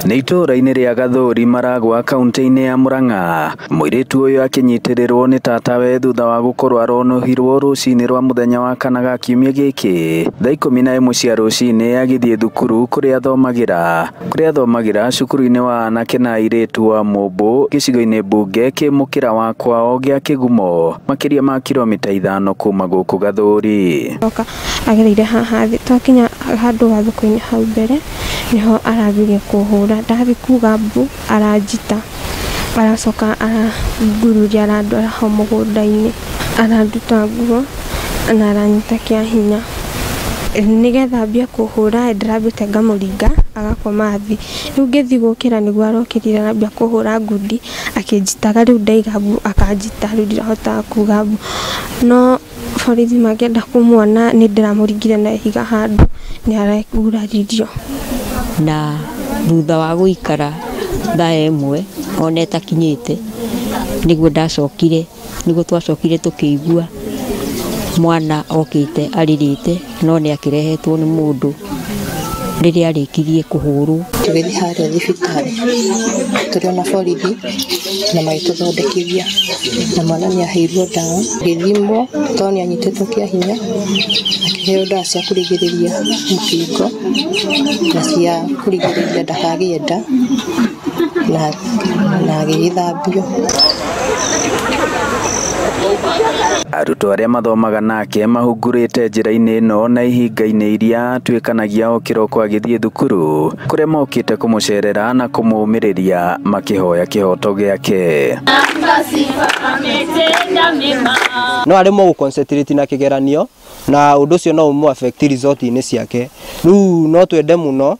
Nĩ itũũra-inĩ rĩa Gathũri Maragwa kaunti-inĩ ya Murang'a. Mũirĩtu ũyũ akĩnyitĩrĩrwo nĩ tatawe thutha wa gũkorwo aronũhirwo rũcinĩ rwa mũthenya wa kana ga kiumia gĩkĩ thaa 11 cia rũcinĩ agĩthiĩ thukuru kũrĩa athomagĩra cukuru-inĩ wa anake na airĩtu wa Mũmbũ gĩcigo-inĩ mbunge kĩ mũkĩra wa kwao gĩa Kĩgumo makĩria ma kilomita 5 kuma gũkũ Gathũri. Agereire haha thĩ twakinya handũ gathoko-inĩ hau mbere niho arambirie kũhũra ndathi kuga mbu aranjita aracoka arangururia arandwara ho mũgũnda-inĩ aranduta nguo na aranyita kĩa hinya nĩgetha ambie kũhũra ndĩrambĩte ngamũringa agakoma thĩ rĩu ngĩthiĩ gũkĩra nĩguo arokĩrire arambia kũhũra ngundi akĩnjitaga rĩu ndaiga mbu akanjita rĩu ndirahotaga kuga mbu no borithi mangĩenda kũmuona nĩ ndĩramũringire na ihiga handũ nĩ areguraririo. Na thutha wa gũikara thaa 1 ona ĩtakinyĩte nĩguo ndacokire nĩguo twacokire tũkĩigua mwana okĩte arĩrĩte no nĩ akĩrehetwo nĩ mũndũ rĩrĩa arĩkirie kũhũrwo. Tũgĩthiĩ harĩa thibitarĩ tũrĩ ona borithi na magĩtũthondekithia na mwana nĩ aheirwo ndawa agĩthimwo tondũ nĩ anyitĩtwo kĩa hinya akĩheo ndawa cia kũrigĩrĩria mũkingo na cia kũrigĩrĩria ndakagĩe nda na agĩgĩthambio. Arutwo arĩa mathomaga nake mahungurĩte njĩra-inĩ ĩno na ihinga-inĩ iria atuĩkanagia o kĩroko agĩthiĩ thukuru kũrĩa mokĩte kũmũcerera na kũmũũmĩrĩria makĩhoya kĩhoto gĩake. No aremwo gũ concentrate na kĩgeranio na ũndũ ũcio no ũmũ affect result-inĩ ciake. Rĩu no twende mũno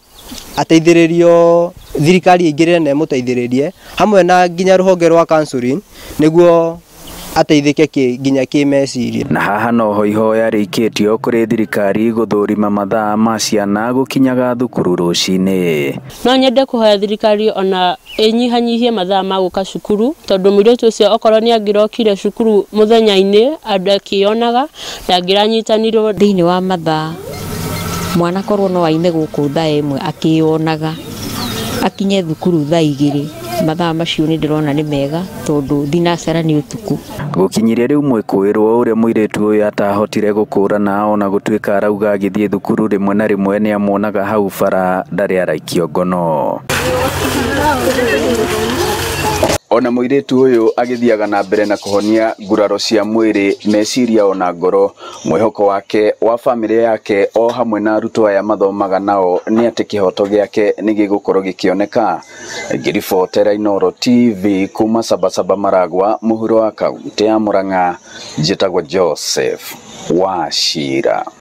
ateithĩrĩrio thirikari ĩingĩrĩre na ĩmũteithĩrĩrie hamwe na nginya rũhonge rwa counseling nĩguo ateithĩke nginya kĩmeciria. Na haha noho ihoya rĩikĩtio kũrĩ thirikari gũthũrima mathaa ma ciana gũkinyaga thukuru rũcinĩ. No nyende kũhoya thirikari ona ĩnyihanyihie mathaa ma gũka cukuru tondũ mũirĩtu ũcio okorwo nĩ angĩrokire cukuru mũthenya-inĩ andũ akĩonaga ndangĩranyitanirwo. Thĩinĩ wa mathaa mwana korwo no aime gũkũ thaa 1 akĩonaga akinye thukuru thaa 2 mathaa macio nĩ ndĩrona nĩ mega tondũ thinacara nĩ ũtukũ. Gũkinyirie rĩu mwĩkũĩrwo ũrĩa mũirĩtu ũyũ atahotire gũkũrana ona gũtuĩka arauga agĩthiĩ thukuru rĩmwe na rĩmwe nĩ amuonaga hau bara ndarĩ araikio ngono. Ona mũirĩtu ũyũ agĩthiaga na mbere na kũhonia nguraro cia mwĩrĩ meciria ona ngoro mwĩhoko wake wa bamĩrĩ yake o hamwe na arutwo aya mathomaga nao nĩ atĩ kĩhoto gĩake nĩ gĩgũkorwo gĩkĩoneka. Ngĩribotera Inooro TV kuma Sabasaba Maragwa mũhuro wa kaunti ya Murang'a njĩtagwo Joseph Wachira.